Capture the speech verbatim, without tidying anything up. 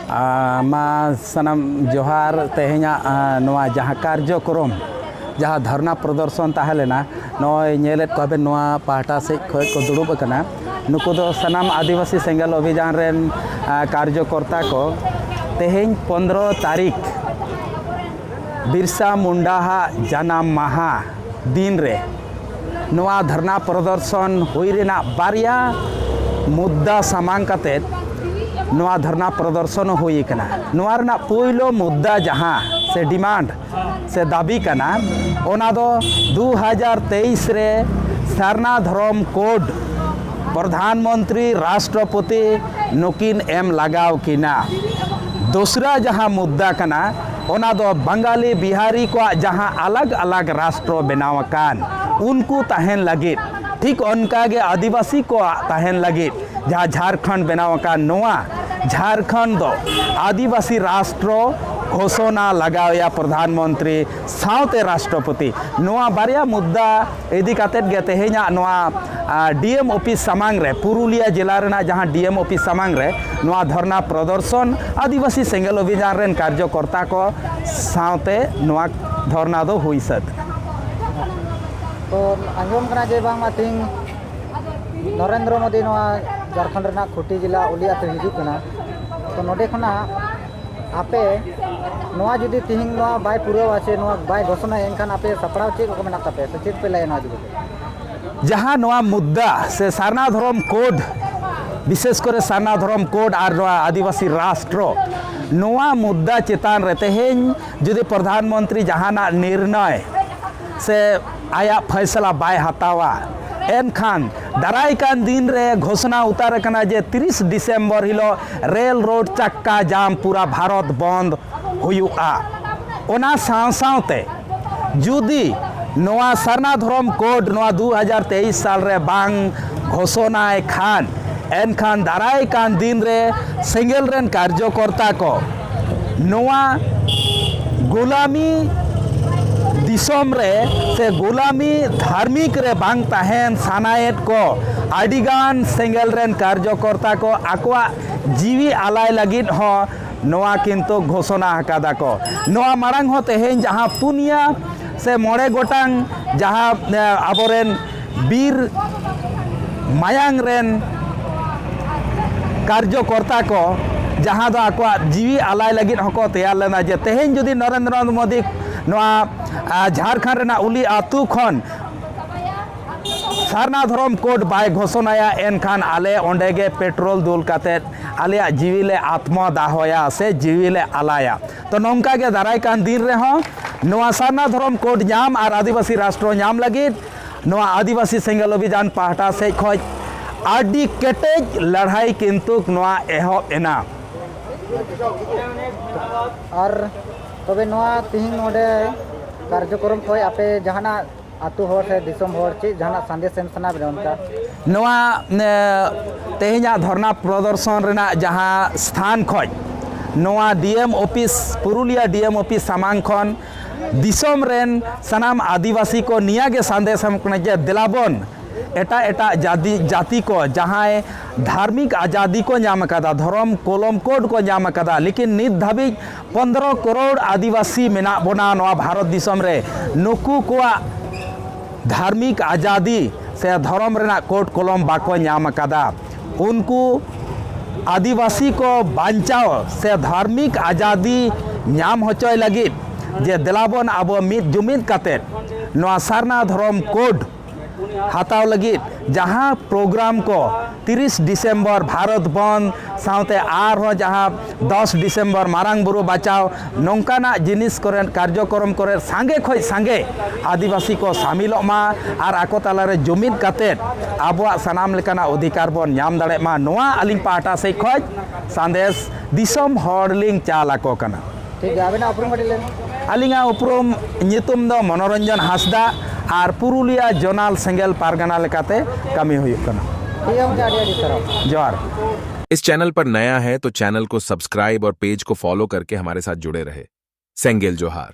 ᱟᱨ ᱢᱟ ᱥᱟᱱᱟᱢ ᱡᱚᱦᱟᱨ᱾ ᱛᱮᱦᱮᱧᱟᱜ, ᱟᱨ, ᱱᱚᱣᱟ ᱡᱟᱦᱟᱸ ᱠᱟᱨᱡᱚᱠᱨᱚᱢ, ᱡᱟᱦᱟᱸ ᱫᱷᱚᱨᱱᱟ ᱯᱨᱚᱫᱚᱨᱥᱚᱱ ᱛᱟᱦᱮᱸ ᱞᱮᱱᱟ, ᱱᱚᱜᱼᱚᱭ ᱧᱮᱞᱮᱫ ᱠᱚᱣᱟᱵᱮᱱ ᱱᱚᱣᱟ ᱯᱟᱦᱴᱟ ᱥᱮᱫ ᱠᱷᱚᱱ ᱠᱚ ᱫᱩᱲᱩᱵ ᱟᱠᱟᱱᱟ᱾ ᱱᱩᱠᱩ ᱫᱚ ᱥᱟᱱᱟᱢ ᱟᱹᱫᱤᱵᱟᱹᱥᱤ ᱥᱮᱸᱜᱮᱞ ᱚᱵᱷᱤᱡᱟᱱ ᱨᱮᱱ, ᱟᱨ, ᱠᱟᱨᱡᱚᱠᱚᱨᱛᱟ ᱠᱚ᱾ ᱛᱮᱦᱮᱧ ᱯᱚᱱᱫᱽᱨᱚ ᱛᱟᱹᱨᱤᱠᱷ ᱵᱤᱨᱥᱟ ᱢᱩᱱᱰᱟᱣᱟᱜ ᱡᱟᱱᱟᱢ ᱢᱟᱦᱟ ᱫᱤᱱ ᱨᱮ ᱱᱚᱣᱟ ᱫᱷᱚᱨᱱᱟ ᱯᱨᱚᱫᱚᱨᱥᱚᱱ ᱦᱩᱭ ᱨᱮᱱᱟᱜ ᱵᱟᱨᱭᱟ ᱢᱩᱫᱽᱫᱟ ᱥᱟᱢᱟᱝ ᱠᱟᱛᱮ ᱱᱚᱣᱟ ᱫᱷᱚᱨᱱᱟ ᱯᱨᱚᱫᱚᱨᱥᱚᱱ ᱦᱩᱭ ᱟᱠᱟᱱᱟ᱾ ᱱᱚᱣᱟ ᱨᱮᱱᱟᱜ ᱯᱩᱭᱞᱩ ᱢᱩᱫᱽᱫᱟ ᱡᱟᱦᱟᱸ ᱥᱮ ᱰᱤᱢᱟᱱᱰ ᱥᱮ ᱫᱟᱹᱵᱤ ᱠᱟᱱᱟ, ᱚᱱᱟ ᱫᱚ ᱫᱩ ᱦᱟᱡᱟᱨ ᱛᱮᱭᱤᱥ ᱨᱮ ᱥᱟᱨᱱᱟ ᱫᱷᱚᱨᱚᱢ ᱠᱳᱰ ᱯᱨᱚᱫᱷᱟᱱ ᱢᱚᱱᱛᱨᱤ, ᱨᱟᱥᱴᱨᱚᱯᱚᱛᱤ ᱱᱩᱠᱤᱱ ᱮᱢ ᱞᱟᱜᱟᱣ ᱠᱤᱱᱟ᱾ ᱫᱚᱥᱨᱟ ᱡᱟᱦᱟᱸ ᱢᱩᱫᱽᱫᱟ ᱠᱟᱱᱟ, ᱚᱱᱟ ᱫᱚ ᱵᱟᱝᱜᱟᱞᱤ ᱵᱤᱦᱟᱨᱤ ᱠᱚᱣᱟᱜ ᱡᱟᱦᱟᱸ ᱟᱞᱟᱜᱽ ᱟᱞᱟᱜᱽ ᱨᱟᱥᱴᱨᱚ ᱵᱮᱱᱟᱣ ᱟᱠᱟᱱ, ᱩᱱᱠᱩ ᱛᱟᱦᱮᱱ ᱞᱟᱹᱜᱤᱫ, ᱴᱷᱤᱠ ᱚᱱᱠᱟ ᱜᱮ ᱟᱹᱫᱤᱵᱟᱹᱥᱤ ᱠᱚᱣᱟᱜ ᱛᱟᱦᱮᱱ ᱞᱟᱹᱜᱤᱫ ᱡᱟᱦᱟᱸ ᱡᱷᱟᱲᱠᱷᱚᱸᱰ ᱵᱮᱱᱟᱣ ᱟᱠᱟᱱ, ᱱᱚᱣᱟ ᱡᱷᱟᱲᱠᱷᱚᱸᱰ ᱫᱚ ᱟᱹᱫᱤᱵᱟᱹᱥᱤ ᱨᱟᱥᱴᱨᱚ ᱜᱷᱳᱥᱚᱱᱟ ᱞᱟᱜᱟᱣᱮᱭᱟ ᱯᱨᱚᱫᱷᱟᱱ ᱢᱚᱱᱛᱨᱤ ᱥᱟᱶᱛᱮ ᱨᱟᱥᱴᱨᱚᱯᱚᱛᱤ᱾ ᱱᱚᱣᱟ ᱵᱟᱨᱭᱟ ᱢᱩᱫᱽᱫᱟ ᱤᱫᱤ ᱠᱟᱛᱮᱫ ᱜᱮ ᱛᱮᱦᱮᱧᱟᱜ ᱱᱚᱣᱟ, ᱟ, ᱰᱤ ᱮᱢ ᱚᱯᱷᱤᱥ ᱥᱟᱢᱟᱝ ᱨᱮ, ᱯᱩᱨᱩᱞᱤᱭᱟᱹ ᱡᱮᱞᱟ ᱨᱮᱱᱟᱜ ᱡᱟᱦᱟᱸ ᱰᱤ ᱮᱢ ᱚᱯᱷᱤᱥ ᱥᱟᱢᱟᱝ ᱨᱮ ᱱᱚᱣᱟ ᱫᱷᱚᱨᱱᱟ ᱯᱨᱚᱫᱚᱨᱥᱚᱱ ᱟᱹᱫᱤᱵᱟᱹᱥᱤ ᱥᱮᱸᱜᱮᱞ ᱚᱵᱷᱤᱡᱟᱱ ᱨᱮᱱ ᱠᱟᱨᱡᱚᱠᱚᱨᱛᱟ ᱠᱚ ᱥᱟᱶᱛᱮ ᱱᱚᱣᱟ ᱫᱷᱚᱨᱱᱟ ᱫᱚ ᱦᱩᱭ ᱥᱟᱹᱛ ᱮᱱᱟ᱾ ᱛᱚ ᱟᱸᱡᱚᱢ ᱠᱟᱱᱟ ᱡᱮ ᱵᱟᱝᱢᱟ ᱛᱮᱦᱮᱧ ᱱᱚᱨᱮᱱᱫᱨᱚ ᱢᱳᱫᱤ ᱱᱚᱣᱟ ᱡᱷᱟᱲᱠᱷᱚᱸᱰ ᱨᱮᱱᱟᱜ ᱠᱷᱩᱴᱤ ᱡᱮᱞᱟ ᱩᱞᱤ ᱟᱹᱛᱩ ᱦᱤᱡᱩᱜ ᱠᱟᱱᱟ᱾ ᱛᱚ ᱱᱚᱰᱮ ᱠᱷᱚᱱᱟᱜ ᱟᱯᱮ ᱱᱚᱣᱟ ᱡᱩᱫᱤ ᱛᱮᱦᱮᱧ ᱱᱚᱣᱟ ᱵᱟᱭ ᱯᱩᱨᱟᱹᱣᱟ ᱥᱮ ᱱᱚᱣᱟ ᱵᱟᱭ ᱜᱷᱳᱥᱚᱱᱟᱭᱟ, ᱮᱱᱠᱷᱟᱱ ᱟᱯᱮ ᱥᱟᱯᱲᱟᱣ ᱪᱮᱫ ᱠᱚ ᱢᱮᱱᱟᱜ ᱛᱟᱯᱮᱭᱟ ᱥᱮ ᱪᱮᱫ ᱯᱮ ᱞᱟᱹᱭᱟ ᱱᱚᱣᱟ ᱤᱫᱤ ᱠᱟᱛᱮ? ᱡᱟᱦᱟᱸ ᱱᱚᱣᱟ ᱢᱩᱫᱽᱫᱟ ᱥᱮ ᱥᱟᱨᱱᱟ ᱫᱷᱚᱨᱚᱢ ᱠᱳᱰ, ᱵᱤᱥᱮᱥ ᱠᱚᱨᱮ ᱥᱟᱨᱱᱟ ᱫᱷᱚᱨᱚᱢ ᱠᱳᱰ ᱟᱨ ᱱᱚᱣᱟ ᱟᱹᱫᱤᱵᱟᱹᱥᱤ ᱨᱟᱥᱴᱨᱚ, ᱱᱚᱣᱟ ᱢᱩᱫᱽᱫᱟ ᱪᱮᱛᱟᱱ ᱨᱮ ᱛᱮᱦᱮᱧ ᱡᱩᱫᱤ ᱯᱨᱚᱫᱷᱟᱱ ᱢᱚᱱᱛᱨᱤ ᱡᱟᱦᱟᱱᱟᱜ ᱱᱤᱨᱱᱚᱭ ᱥᱮ ᱟᱭᱟᱜ ᱯᱷᱟᱭᱥᱟᱞᱟ ᱵᱟᱭ ᱦᱟᱛᱟᱣᱟ, ᱮᱱᱠᱷᱟᱱ ᱫᱟᱨᱟᱭ ᱠᱟᱱ ᱫᱤᱱ ᱨᱮ ᱜᱷᱳᱥᱚᱱᱟ ᱩᱛᱟᱹᱨ ᱟᱠᱟᱱᱟ ᱡᱮ ᱛᱤᱨᱤᱥ ᱰᱤᱥᱮᱢᱵᱚᱨ ᱦᱤᱞᱳᱜ ᱨᱮᱞ ᱨᱳᱰ ᱪᱟᱠᱠᱟ ᱡᱟᱢ, ᱯᱩᱨᱟ ᱵᱷᱟᱨᱚᱛ ᱵᱚᱱᱫ ᱦᱩᱭᱩᱜᱼᱟ᱾ ᱚᱱᱟ ᱥᱟᱶ ᱥᱟᱶᱛᱮ ᱡᱩᱫᱤ ᱱᱚᱣᱟ ᱥᱟᱨᱱᱟ ᱫᱷᱚᱨᱚᱢ ᱠᱳᱰ ᱱᱚᱣᱟ ᱫᱩ ᱦᱟᱡᱟᱨ ᱛᱮᱭᱤᱥ ᱥᱟᱞ ᱨᱮ ᱵᱟᱝ ᱜᱷᱳᱥᱚᱱᱟᱭ ᱠᱷᱟᱱ, ᱮᱱᱠᱷᱟᱱ ᱫᱟᱨᱟᱭ ᱠᱟᱱ ᱫᱤᱱ ᱨᱮ ᱥᱮᱸᱜᱮᱞ ᱨᱮᱱ ᱠᱟᱨᱡᱚᱠᱚᱨᱛᱟ ᱠᱚ ᱱᱚᱣᱟ ᱜᱩᱞᱟᱢᱤ ᱫᱤᱥᱚᱢ ᱨᱮ ᱥᱮ ᱜᱩᱞᱟᱢᱤ ᱫᱷᱟᱨᱢᱤᱠ ᱨᱮ ᱵᱟᱝ ᱛᱟᱦᱮᱱ ᱥᱟᱱᱟᱭᱮᱫ ᱠᱚ ᱟᱹᱰᱤᱜᱟᱱ ᱥᱮᱸᱜᱮᱞ ᱨᱮᱱ ᱠᱟᱨᱡᱚᱠᱚᱨᱛᱟ ᱠᱚ ᱟᱠᱚᱣᱟᱜ ᱡᱤᱣᱤ ᱟᱞᱟᱭ ᱞᱟᱹᱜᱤᱫ ᱦᱚᱸ ᱱᱚᱣᱟ ᱠᱤᱱᱛᱩ ᱜᱷᱳᱥᱚᱱᱟ ᱟᱠᱟᱫᱟ ᱠᱚ᱾ ᱱᱚᱣᱟ ᱢᱟᱲᱟᱝ ᱦᱚᱸ ᱛᱮᱦᱮᱧ ᱡᱟᱦᱟᱸ ᱯᱩᱱᱭᱟ ᱥᱮ ᱢᱚᱬᱮ ᱜᱚᱴᱟᱝ ᱡᱟᱦᱟᱸ, ᱮ, ᱟᱵᱚᱨᱮᱱ ᱵᱤᱨ ᱢᱟᱭᱟᱝ ᱨᱮᱱ ᱠᱟᱨᱡᱚᱠᱚᱨᱛᱟ ᱠᱚ, ᱡᱟᱦᱟᱸ ᱫᱚ ᱟᱠᱚᱣᱟᱜ ᱡᱤᱣᱤ ᱟᱞᱟᱭ ᱞᱟᱹᱜᱤᱫ ᱦᱚᱸᱠᱚ ᱛᱮᱭᱟᱨ ᱞᱮᱱᱟ, ᱡᱮ ᱛᱮᱦᱮᱧ ᱡᱩᱫᱤ ᱱᱚᱨᱮᱱᱫᱨᱚ ᱢᱳᱫᱤ ᱱᱚᱣᱟ, ᱟ, ᱡᱷᱟᱲᱠᱷᱚᱸᱰ ᱨᱮᱱᱟᱜ ᱩᱞᱤ ᱟᱹᱛᱩ ᱠᱷᱚᱱ ᱥᱟᱨᱱᱟ ᱫᱷᱚᱨᱚᱢ ᱠᱳᱰ ᱵᱟᱭ ᱜᱷᱳᱥᱚᱱᱟᱭᱟ, ᱮᱱᱠᱷᱟᱱ ᱟᱞᱮ ᱚᱸᱰᱮ ᱜᱮ ᱯᱮᱴᱨᱳᱞ ᱫᱩᱞ ᱠᱟᱛᱮᱫ ᱟᱞᱮᱭᱟᱜ ᱡᱤᱣᱤ ᱞᱮ ᱟᱛᱢᱚ ᱫᱟᱦᱚᱭᱟ ᱥᱮ ᱡᱤᱣᱤ ᱞᱮ ᱟᱞᱟᱭᱟ᱾ ᱛᱚ, ᱱᱚᱝᱠᱟ ᱜᱮ ᱫᱟᱨᱟᱭ ᱠᱟᱱ ᱫᱤᱱ ᱨᱮᱦᱚᱸ ᱱᱚᱣᱟ ᱥᱟᱨᱱᱟ ᱫᱷᱚᱨᱚᱢ ᱠᱳᱰ ᱧᱟᱢ ᱟᱨ ᱟᱹᱫᱤᱵᱟᱹᱥᱤ ᱨᱟᱥᱴᱨᱚ ᱧᱟᱢ ᱞᱟᱹᱜᱤᱫ ᱱᱚᱣᱟ ᱟᱹᱫᱤᱵᱟᱹᱥᱤ ᱥᱮᱸᱜᱮᱞ ᱚᱵᱷᱤᱡᱟᱱ ᱯᱟᱦᱴᱟ ᱥᱮᱫ ᱠᱷᱚᱱ ᱟᱹᱰᱤ ᱠᱮᱴᱮᱡ ᱞᱟᱹᱲᱦᱟᱹᱭ ᱠᱤᱱᱛᱩ ᱱᱚᱣᱟ ᱮᱦᱚᱵ ᱮᱱᱟ᱾ ᱟᱨ ᱛᱚᱵᱮ ᱱᱚᱣᱟ ᱛᱤᱦᱤᱧ ᱱᱚᱰᱮ ᱠᱟᱨᱡᱚᱠᱨᱚᱢ ᱠᱷᱚᱱ ᱟᱯᱮ ᱡᱟᱦᱟᱱᱟᱜ ᱟᱹᱛᱩ ᱦᱚᱲ ᱥᱮ ᱫᱤᱥᱚᱢ ᱦᱚᱲ ᱪᱮᱫ ᱡᱟᱦᱟᱱᱟᱜ ᱥᱟᱸᱫᱮᱥ ᱮᱢ ᱥᱟᱱᱟ ᱵᱮᱱᱟ ᱚᱱᱠᱟ? ᱱᱚᱣᱟ, ᱮ, ᱛᱮᱦᱮᱧᱟᱜ ᱫᱷᱚᱨᱱᱟ ᱯᱨᱚᱫᱚᱨᱥᱚᱱ ᱨᱮᱱᱟᱜ ᱡᱟᱦᱟᱸ ᱥᱛᱷᱟᱱ ᱠᱷᱚᱱ, ᱱᱚᱣᱟ ᱰᱤ ᱮᱢ ᱚᱯᱷᱤᱥ, ᱯᱩᱨᱩᱞᱤᱭᱟᱹ ᱰᱤ ᱮᱢ ᱚᱯᱷᱤᱥ ᱥᱟᱢᱟᱝ ᱠᱷᱚᱱ ᱫᱤᱥᱚᱢ ᱨᱮᱱ ᱥᱟᱱᱟᱢ ᱟᱹᱫᱤᱵᱟᱹᱥᱤ ᱠᱚ ᱱᱤᱭᱟᱹ ᱜᱮ ᱥᱟᱸᱫᱮᱥ ᱮᱢ ᱠᱟᱱᱟ ᱡᱮ ᱫᱮᱞᱟᱵᱚᱱ, ᱮᱴᱟᱜ ᱮᱴᱟᱜ ᱡᱟᱹᱛᱤ, ᱡᱟᱹᱛᱤ ᱠᱚ ᱡᱟᱦᱟᱸᱭ ᱫᱷᱟᱨᱢᱤᱠ ᱟᱡᱟᱫᱤ ᱠᱚ ᱧᱟᱢ ᱟᱠᱟᱫᱟ, ᱫᱷᱚᱨᱚᱢ ᱠᱚᱞᱚᱢ ᱠᱳᱰ ᱠᱚ ᱧᱟᱢ ᱟᱠᱟᱫᱟ, ᱞᱮᱠᱤᱱ ᱱᱤᱛ ᱫᱷᱟᱹᱵᱤᱡ ᱯᱚᱱᱫᱽᱨᱚ ᱠᱨᱳᱲ ᱟᱹᱫᱤᱵᱟᱹᱥᱤ ᱢᱮᱱᱟᱜ ᱵᱚᱱᱟ ᱱᱚᱣᱟ ᱵᱷᱟᱨᱚᱛ ᱫᱤᱥᱚᱢ ᱨᱮ, ᱱᱩᱠᱩ ᱠᱚᱣᱟᱜ ᱫᱷᱟᱨᱢᱤᱠ ᱟᱡᱟᱫᱤ ᱥᱮ ᱫᱷᱚᱨᱚᱢ ᱨᱮᱱᱟᱜ ᱠᱳᱰ ᱠᱚᱞᱚᱢ ᱵᱟᱠᱚ ᱧᱟᱢ ᱟᱠᱟᱫᱟ᱾ ᱩᱱᱠᱩ ᱟᱹᱫᱤᱵᱟᱹᱥᱤ ᱠᱚ ᱵᱟᱧᱪᱟᱣ ᱥᱮ ᱫᱷᱟᱨᱢᱤᱠ ᱟᱡᱟᱫᱤ ᱧᱟᱢ ᱦᱚᱪᱚᱭ ᱞᱟᱹᱜᱤᱫ ᱡᱮ ᱫᱮᱞᱟᱵᱚᱱ ᱟᱵᱚ ᱢᱤᱫ ᱡᱩᱢᱤᱫ ᱠᱟᱛᱮᱫ ᱱᱚᱣᱟ ᱥᱟᱨᱱᱟ ᱫᱷᱚᱨᱚᱢ ᱠᱳᱰ ᱦᱟᱛᱟᱣ ᱞᱟᱹᱜᱤᱫ ᱡᱟᱦᱟᱸ ᱯᱨᱳᱜᱨᱟᱢ ᱠᱚ ᱛᱤᱨᱤᱥ ᱰᱤᱥᱮᱢᱵᱚᱨ ᱵᱷᱟᱨᱚᱛ ᱵᱚᱱᱫᱷ ᱥᱟᱶᱛᱮ ᱟᱨᱦᱚᱸ ᱡᱟᱦᱟᱸ ᱫᱚᱥ ᱰᱤᱥᱮᱢᱵᱚᱨ ᱢᱟᱨᱟᱝ ᱵᱩᱨᱩ ᱵᱟᱪᱟᱣ ᱱᱚᱝᱠᱟᱱᱟᱜ ᱡᱤᱱᱤᱥ ᱠᱚᱨᱮ, ᱠᱟᱨᱡᱚᱠᱨᱚᱢ ᱠᱚᱨᱮ ᱥᱟᱸᱜᱮ ᱠᱷᱚᱱ ᱥᱟᱸᱜᱮ ᱟᱹᱫᱤᱵᱟᱹᱥᱤ ᱠᱚ ᱥᱟᱢᱤᱞᱚᱜ ᱢᱟ ᱟᱨ ᱟᱠᱚ ᱛᱟᱞᱟᱨᱮ ᱡᱩᱢᱤᱫ ᱠᱟᱛᱮᱫ ᱟᱵᱚᱣᱟᱜ ᱥᱟᱱᱟᱢ ᱞᱮᱠᱟᱱᱟᱜ ᱚᱫᱷᱤᱠᱟᱨ ᱵᱚᱱ ᱧᱟᱢ ᱫᱟᱲᱮᱭᱟᱜ ᱢᱟ, ᱱᱚᱣᱟ ᱟᱹᱞᱤᱧ ᱯᱟᱦᱴᱟ ᱥᱮᱫ ᱠᱷᱚᱱ ᱥᱟᱸᱫᱮᱥ ᱫᱤᱥᱚᱢ ᱦᱚᱲ ᱞᱤᱧ ᱪᱟᱞ ᱟᱠᱚ ᱠᱟᱱᱟ᱾ ᱴᱷᱤᱠ ᱜᱮᱭᱟ, ᱟᱵᱮᱱᱟᱜ ᱩᱯᱨᱩᱢ ᱠᱟᱹᱴᱤᱡ ᱞᱟᱹᱭ ᱵᱮᱱ᱾ ᱟᱹᱞᱤᱧᱟᱜ ᱩᱯᱨᱩᱢ ᱧᱩᱛᱩᱢ ᱫᱚ ᱢᱚᱱᱳᱨᱚᱧᱡᱚᱱ ᱦᱟᱸᱥᱫᱟ ᱟᱨ ᱯᱩᱨᱩᱞᱤᱭᱟᱹ ᱡᱳᱱᱟᱞ ᱥᱮᱸᱜᱮᱞ ᱯᱟᱨᱜᱟᱱᱟ ᱞᱮᱠᱟᱛᱮ ᱠᱟᱹᱢᱤ ᱦᱩᱭᱩᱜ ᱠᱟᱱᱟ᱾ ᱴᱷᱤᱠ ᱜᱮᱭᱟ ᱜᱚᱢᱠᱮ, ᱟᱹᱰᱤ ᱟᱹᱰᱤ ᱥᱟᱨᱦᱟᱣ᱾ ᱡᱚᱦᱟᱨ᱾ इस चैनल पर नया है तो चैनल को सब्सक्राइब और पेज को फॉलो करके हमारे साथ जुड़े रहे। सेंगेल जोहार।